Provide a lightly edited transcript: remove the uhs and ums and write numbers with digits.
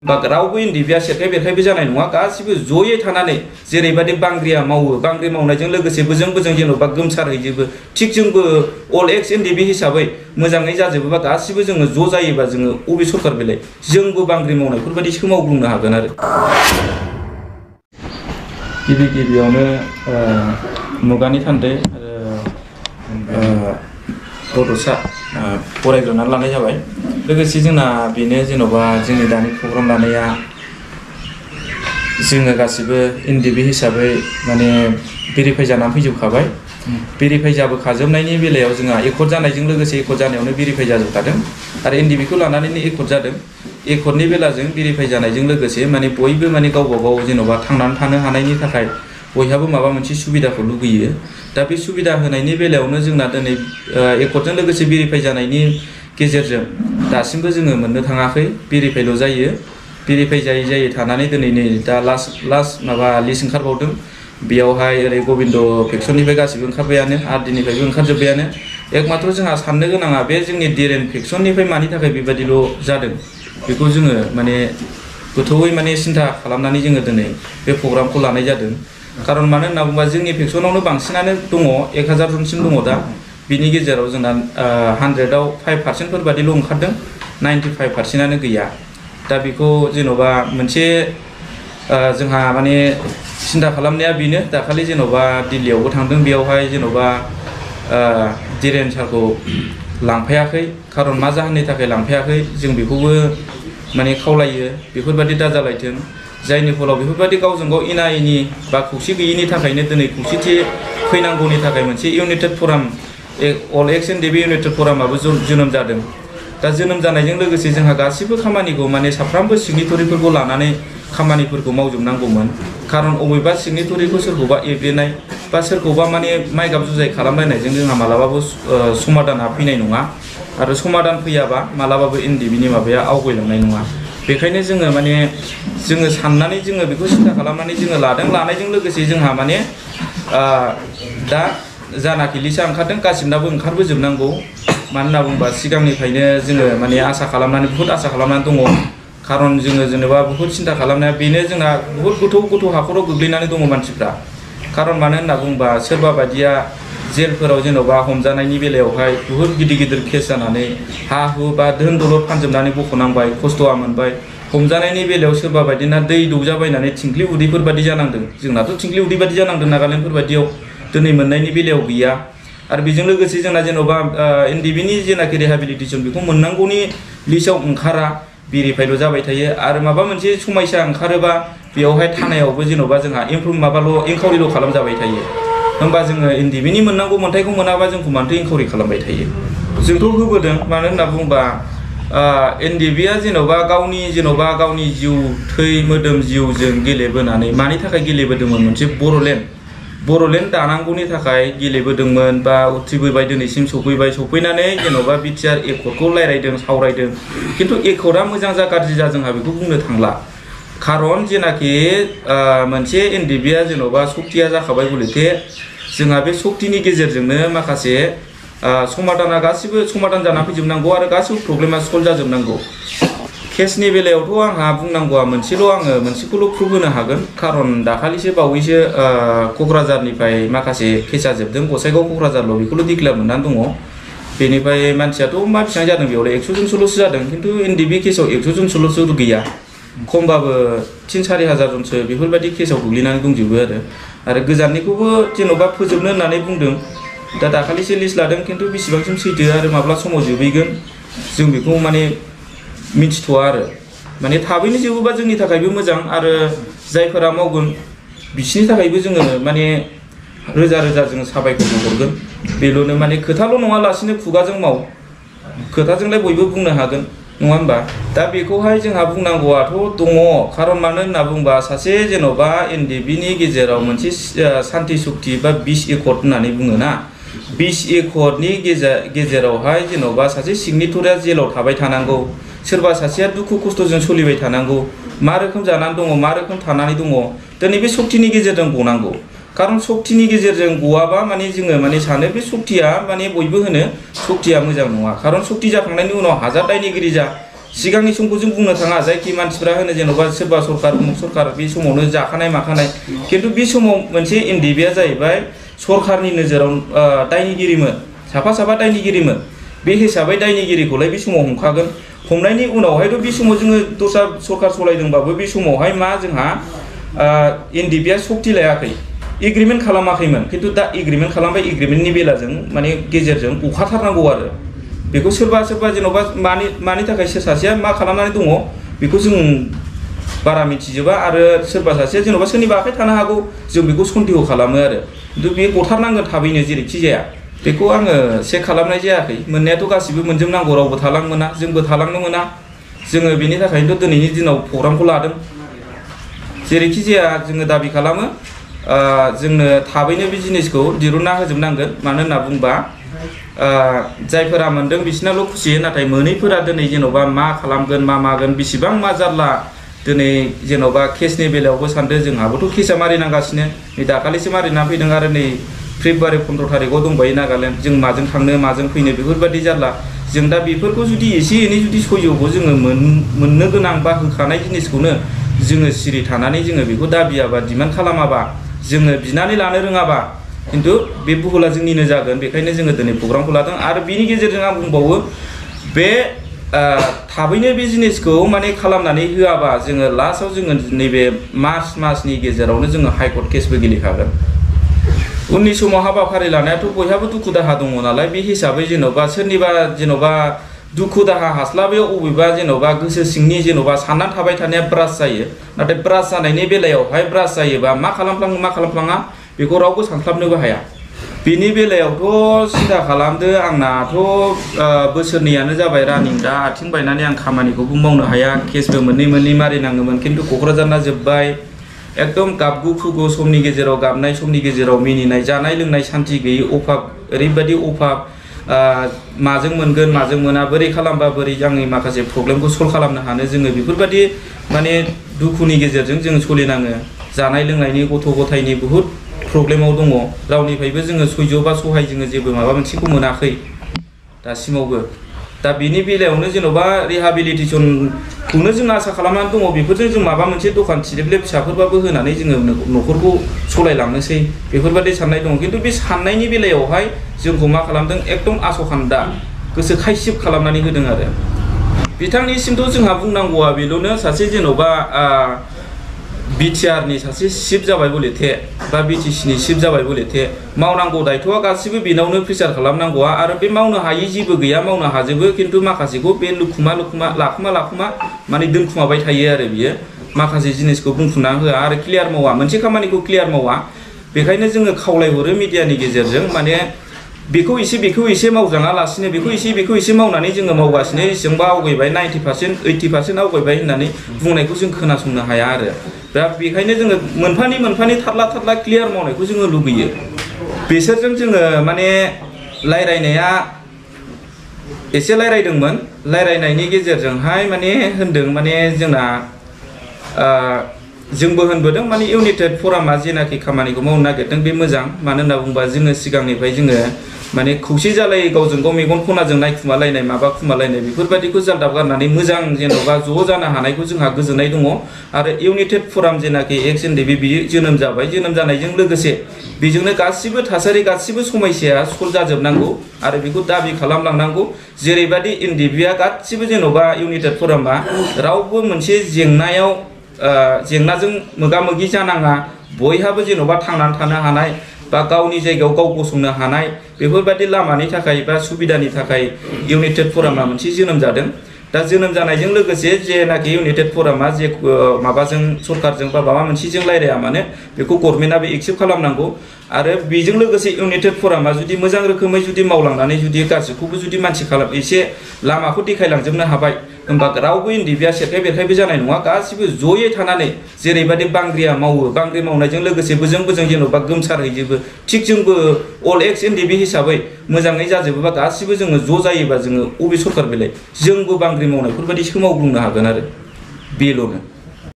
रावबो एनडिबिआ सेरखाय बेरखायबो जानाय नङा गासिबो जयै थानानै जेरैबायदि बांग्रिया मावो बांग्रि मावनायजों लोगोसे बोजों जेन'बा गोमसारहैजोबो थिग जोंबो अल एक्स एनडिबि हिसाबै मोजाङै जाजोबोबा गासिबो जोङो ज' जायोबा जोङो अबे सरखार बेलाय जोंबो बांग्रि मावनायफोरबायदि सोमावग्लुंनो हागोन आरो गिबियावनो मुगानि थान्दै बड'सा फरायग्रोनानै लानाय जाबाय लोगोसे जोंना बेनो जेन'बा जोंनि दानि प्रग्राम लानाया जोङो गासिबो एनडिबि हिसाबै माने भेरिफाइ जानानै फैजोबखाबाय भेरिफाइ जाबोखाजोबनायनि बेलायाव जोंहा एकर्ड जानायजों लोगोसे एकर्ड जानायावनो भेरिफाइ जाजोबखादों आरो एनडिबिखौ लानानैनो एकर्ड जादों एकर्डनि बेलाजों भेरिफाइ जानायजों लोगोसे माने बयबो माने गावबा गाव जेन'बा थांनानै थानो हानायनि थाखाय बयहाबो माबा मोनसे सुबिदाखौ लुगैयो दा बे सुबिदा होनायनि बेलायावनो जोंना दिनै एकर्डजों लोगोसे भेरिफाइ जानायनि गेजेरजों दासिमबो जोङो मोननो थाङाखै भेरिफाइल' जायो भेरिफाइ जायै थानानै दिनै नै दा लास्ट माबा लिस्ट ओंखारबावदों बेयावहाय ओरै गबिन्द फेक्सननिफ्राय गासिबो ओंखारबायानो आरडिनिफ्रायबो ओंखारजोब्बायानो एकमात्र जोंहा साननो गोनाङा बे जोंनि डिरेन फेक्सननिफ्राय मानि थाखाय बेबादिल' जादों बेखौ जोङो माने गोथौयै माने सिन्था खालामनानै जोङो दिनै बे प्रग्रामखौ लानाय जादों खारन मानो होनना बुङोबा जोंनि फेक्सनावनो बांसिनानो दङ 1000 जनसिम दङ दा बिनि गेजेराव जोंना 100आव 5% बादिल' ओंखारदों 95%आनो गैया दा बेखौ जेन'बा मोनसे जोंहा माने सिन्था खालामनाया बेनो दाखालि जेन'बा दिल्लीयावबो थांदों बेयावहाय जेन'बा डिरेन सारखौ लांफायाखै खारन मा जाहोननि थाखाय लांफायाखै जों बेखौबो माने खावलायो बेफोरबादि दाजालायथों जायनि फलाव बेफोरबादि गावजों गाव एना एनि बा खौसे गैयिनि थाखायनो दिनै खौसेथि फैनांगौनि थाखाय मोनसे इउनाइटेड फराम अल एक्स एनडिबि इउनाइटेड फरामाबो जोनोम जादों दा जोनोम जानायजों लोगोसे जोंहा गासिबो खामानिखौ माने साफ्रोमबो सिगनेटरिफोरखौ लानानै खामानिफोरखौ मावजोबनांगौमोन खारन अबेबा सिगनेटरिखौ सोरखौबा एब्रेनाय बा सोरखौबा माने माइगाब जुजाय खालामलायनायजों जोंहा मालाबाबो समाधाना फैनाय नङा आरो समाधान फैयाबा मालाबाबो एनडिबिनि माबाया आवगायलांनाय नङा बेखायनो जोङो माने जोङो साननानै जोङो बेखौ सिन्था खालामनानै जोङो लानायजों लोगोसे जोंहा माने दा जानाखि लिस्टआ ओंखारदों गासिबनाबो ओंखारबोजोबनांगौ मानो होनना बुङोबा सिगांनिफ्रायनो जोङो माने आसा खालामनानै बुहुत आसा खालामनानै दङ खारन जोङो जेनेबा बुहुत सिन्था खालामनाया बेनो जोंना बुहुत गोथौ हाखराव गोग्लैनानै दङ मानसिफ्रा खारन मानो होनना बुङोबा सोरबा बायदिया जेलफोराव जेन'बा हमजानायनि बेलायावहाय बुहुत गिदिर केस जानानै हा हु बा धोन दौलद फानजोबनानै बख'नांबाय खस्थ'आ मोनबाय हमजानायनि बेलायाव सोरबा बायदिना दै दौजाबायनानै थिंख्लि उदैफोर बादि जानांदों जोंनाथ' थिंख्लि उदै बादि जानांदों नागालेण्डफोर बादियाव दिनै मोननायनि बेलायाव गैया आरो बेजों लोगोसे जोंना जेन'बा एनडिबिनि जेनाखि रिहेबिलिटेसन बेखौ मोननांगौनि लिस्टआव ओंखारा भेरिफाइल' जाबाय थायो आरो माबा मोनसे समस्या ओंखारोबा बेयावहाय थानायावबो जेन'बा जोंहा इनकाउरिल' खालामजाबाय थायो होमबा जोङो एनडिबिनि मोननांगौ मोन्थायखौ मोनाबा जोंखौ मानोथो इनकाउरि खालामबाय थायो जोंथ' होबोदों मानो होनना बुङोबा एनडिबिआ जेन'बा गावनि जिउ थै मोदोम जिउजों गेलेबोनानै मानि थाखाय गेलेबोदोंमोन मोनसे बर'लेण्ड दानांगौनि थाखाय गेलेबोदोंमोन बा उथ्रिबोबाय दिनैसिम सफैनानै जेन'बा बिटिआर एकर्डखौ रायलायदों सावरायदों खिन्थु एकर्डआ मोजां जा गाज्रि जा जोंहा बेखौ बुंनो थांला खारन जेनाखि मोनसे एनडिबिआ जेन'बा सक्तिया जाखाबाय बलेथे जोंहा बे सक्तिनि गेजेरजोंनो माखासे समाधाना गासिबो समाधान जाना फैजोबनांगौ आरो गासिबो प्रब्लेमा सल्भ जाजोबनांगौ केसनि बेलायावथ' आंहा बुंनांगौआ मोनसेखौल' प्रुभ होनो हागोन खारन दाखालिसो बावैसो क'क्राझारनिफ्राय माखासे केसा जोबदों गसाइगाव क'क्राझारल' बेखौल' डिक्लेयार मोननानै दङ बेनिफ्राय मानसियाथ' मा बेसेबां जादों बेयावलाय 100 जनसोल'सो जादों खिन्थु एनडिबि केसाव 100 जनसोल'सो गैया खमबाबो 3-4 हाजार जनसो बेफोरबायदि केसाव गोग्लैनानै दंजोबो आरो गोजाननिखौबो जेन'बा फोजोबनो होननानै बुंदों दा दाखालिसो लिस्ट लादों खिन्थु बेसेबांसिम सैथो आरो माब्ला समाव जोबहैगोन जों बेखौ माने मिन्थिथ'आ आरो माने थाबैनो जोबोबा जोंनि थाखायबो मोजां आरो जायफोरा मावगोन बिसिनि थाखायबो जोङो माने रोजा जोङो साबायखरबो हरगोन बेल'नो माने खोथाल' नङा लासिनो खुगाजों माव खोथाजोंलाय बयबो बुंनो हागोन नङा होमबा दा बेखौहाय जोंहा बुंनांगौआथ' दङ खारन मानो होनना बुंबा सासे जेन'बा एनडिबिनि गेजेराव मोनसे सान्ति सक्ति बा बिस एकर्ड होननानै बुङोना 20 एकर्डनि गेजेरावहाय जेन'बा सासे सिगनेटरिया जेलाव थाबाय थानांगौ सोरबा सासेया दुखु खस्थ'जों सोलिबाय थानांगौ मा रोखोम जानानै दङ मा रोखोम थानानै दङ दिनै बे सक्तिनि गेजेरजों गनांगौ खारन सक्तिनि गेजेरजों गवाबा माने जोङो माने सानो बे सक्तिया माने बयबो होनो सक्तिया मोजां नङा खारन सक्ति जाखांनायनि उनाव हाजार दायनिगिरि जा सिगांनि समखौ जों बुंनो थाङा जायखि मानसिफ्रा होनो जेन'बा सोरबा सरकार उमुक सरकार बे समावनो जाखानाय माखानाय खिन्थु बे समाव मोनसे एनडिबिआ जाहैबाय सरकारनि नोजोराव दायनिगिरिमोन साफा दायनिगिरिमोन बे हिसाबै दायनिगिरिखौलाय बे समाव हमखागोन हमनायनि उनावहायथ' बे समाव जोङो दस्रा सरकार सलायदोंबाबो बे समावहाय मा जोंहा एनडिबिआ सक्ति लायाखै एग्रिमेन्ट खालामाखैमोन खिन्थु दा एग्रिमेन्ट खालामबाय एग्रिमेन्टनि बेलाजों माने गेजेरजों गखाथारनांगौ आरो बेखौ सोरबा जेन'बा मानि थाखाय सोर सासेया मा खालामनानै दङ बेखौ जों बारा मिथिजोबा आरो सोरबा सासेया जेन'बा सोरनिबा आखाइ थानो हागौ जों बेखौ सन्देह खालामो आरो खिन्थु बे गथारनांगोन थाबैनो जेरैखि जाया बेखौ आङो चेक खालामनाय जायाखै मोननायाथ' गासिबो मोनजोबनांगौ रावबो थालांनो मोना जोंबो थालांनो मोना जोङो बेनि थाखायनोथ' दिनैनि दिनाव प्रग्रामखौ लादों जेरैखि जाया जोङो दाबि खालामो जोंनो थाबैनो बे जिनिसखौ दिरुनना होजोबनांगोन मानो होनना बुंबा जायफोरा मोनदों बिसिनाल' खुसि नाथाय मोनैफोरा दिनै जेन'बा मा खालामगोन मा मागोन बेसेबां मा जारला दिनै जेन'बा केसनि बेलायावबो सानदो जोंहाबोथ' केसा मारिनांगासिनो नै दाखालिसो मारिना फैदों आरो नै फेब्रुवारि 15 थारिखआव दंबायो नागालेण्ड जों माजों थांनो माजों फैनो बेफोरबायदि जारला जों दा बेफोरखौ जुदि एसे एनै जुदि सह्यखौ जोङो मोननो गोनां बा होखानाय जिनिसखौनो जोङो सिरि थानानै जोङो बेखौ दाबियाबा डिमान्ड खालामाबा जोङो बिनानै लानो रोङाबा खिन्थु बे भुला जोंनिनो जागोन बेखायनो जोङो दिनै प्रग्रामखौ लादों आरो बेनि गेजेरजों आं बुंबावो बे थाबैनो बे जिनिसखौ माने खालामनानै होआबा जोङो लास्टआव जोङो नैबे मार्च मासनि गेजेरावनो जोङो हाइकर्ट केसबो गेलेखागोन उननि समाव हाबाफारि लानायाथ' बयहाबो दुखु दाहा दङ नालाय बे हिसाबै जेन'बा सोरनिबा जेन'बा दुखु दाहा हास्लाबैयाव अबेबा जेन'बा गोसो सिंनि जेन'बा साननानै थाबाय थानाया ब्रास जायो नाथाय ब्रास जानायनि बेलायावहाय ब्रास जायोबा मा खालामफ्लाङो मा खालामफ्लाङा बेखौ रावबो सानस्लाबनोबो हाया बेनि बेलायावथ' सिन्था खालामदो आंनाथ' बोसोरनैयानो जाबाय रानिं दा आथिं बायनानै आं खामानिखौबो मावनो हाया केसबो मोननै मारिनाङोमोन खिन्थु क'क्राझारना जोब्बाय एकदम गाबगु खुगु समनि गेजेराव गाबनाय समनि गेजेराव मिनिनाय जानाय लोंनाय सान्थि गैयै अभाब ओरैबायदि अभाब माजों मोनगोन माजों मोना बोरै खालामबा बोरै आंनि माखासे प्रब्लेमखौ सल्भ खालामनो हानो जोङो बेफोरबायदि माने दुखुनि गेजेरजों जों सोलिनाङो जानाय लोंनायनि गथ' गथायनि बुहुद प्रब्लेमाव दङ रावनिफ्रायबो जोङो सैज्य बा सहाय जोङो जेबो माबा मोनसेखौ मोनाखै दासिमावबो दा बेनि बेलायावनो जेन'बा रिहाबिलिटेसनखौनो जों आसा खालामनानै दङ बेफोरजों जों माबा मोनसे दखान थिलेबले फिसाफोरबाबो होनानै जोङो न'खरखौ सालायलांनोसै बेफोरबायदि साननाय दङ खिन्थु बे साननायनि बेलायावहाय जोंखौ मा खालामदों एकदम आसखान्दा गोसो खायसिब खालामनानै होदों आरो बिथांनिसिमथ' जोंहा बुंनांगौआ बेल'नो सासे जेन'बा बिटिआरनि सासे चिफ जाबाय बलेथे बा बिटिसिनि चिफ जाबाय बलेथे मावनांगौ दायथ'आ गासिबो बेनावनो प्रेसार खालामनांगौआ आरो बे मावनो हायि जेबो गैया मावनो हाजोबो खिन्थु माखासेखौ बे लाखुमा माने दोनखुमाबाय थायो आरो बियो माखासे जिनिसखौ बुंफुंना होआ आरो क्लियार मावा मोनसे खामानिखौ क्लियार मावा बेखायनो जोङो खावलायहरो मिडियानि गेजेरजों माने बेखौ एसे मावजाङालासिनो बेखौ एसे मावनानै जोङो मावगासिनो एसेबांबा आवगायबाय 90% 80% आवगायबाय होननानै बुंनायखौ जों खोनासंनो हाया आरो दा बेखायनो जोङो मोनफानि थारला क्लियार मावनायखौ जोङो लुबैयो बिसोरजों जोङो माने रायलायनाया एसे रायलायदोंमोन रायलायनायनि गेजेरजोंहाय माने होनदों माने जोंना जोंबो होनबोदों माने इउनाइटेड फरामा जेनाखि खामानिखौ मावनो नागिरदों बे मोजां मानो होनना बुंबा जोङो सिगांनिफ्राय जोङो माने खौसे जालायै गावजों गाव मेगन खनाजों नायखुमालायनाय माबा खुमालायनाय बेफोरबायदिखौ जालदाब गारनानै मोजां जेन'बा ज' जानो हानायखौ जोंहा गोजोननाय दङ आरो इउनाइटेड फराम जेनाखि एक्स एनडिबि बियो जोनोम जाबाय जोनोम जानायजों लोगोसे बेजोंनो गासिबो थासारि गासिबो समस्याया सल्भ जाजोबनांगौ आरो बेखौ दाबि खालामलांनांगौ जेरैबायदि एनडिबिआ गासिबो जेन'बा इउनाइटेड फरामा रावबो मोनसे जेंनाजों मोगा मोगि जानाङा बयहाबो जेन'बा थांनानै थानो हानाय बा गावनि जायगायाव गाव गसंनो हानाय बेफोरबायदि लामानि थाखाय बा सुबिदानि थाखाय इउनाइटेड फरामा मोनसे जोनोम जादों दा जोनोम जानायजों लोगोसे जेनाखि इउनाइटेड फरामा जे माबाजों सरकारजों बा माबा मोनसेजों रायलाया मानो बेखौ गभर्नमेन्टआबो एक्सेप्ट खालामनांगौ आरो बेजों लोगोसे इउनाइटेड फरामा जुदि मोजां रोखोमै जुदि मावलांनानै जुदि गासैखौबो जुदि मानसि एसे लामाखौ देखायलांजोबनो हाबाय होमबा रावबो एनडिबिआ सेरखाय बेरखायबो जानाय नङा गासिबो जयै थानानै जेरैबायदि बांग्रिया मावो बांग्रि मावनायजों लोगोसे बोजों जेन'बा गोमसारहैजोबो थिग जोंबो अल एक्स एनडिबि हिसाबै मोजाङै जाजोबोबा गासिबो जोङो ज' जायोबा जोङो अबे सरकार बेलाय जोंबो बांग्रि मावनायफोरबायदि सोमावग्लुंनो हागोन आरो बेल'नो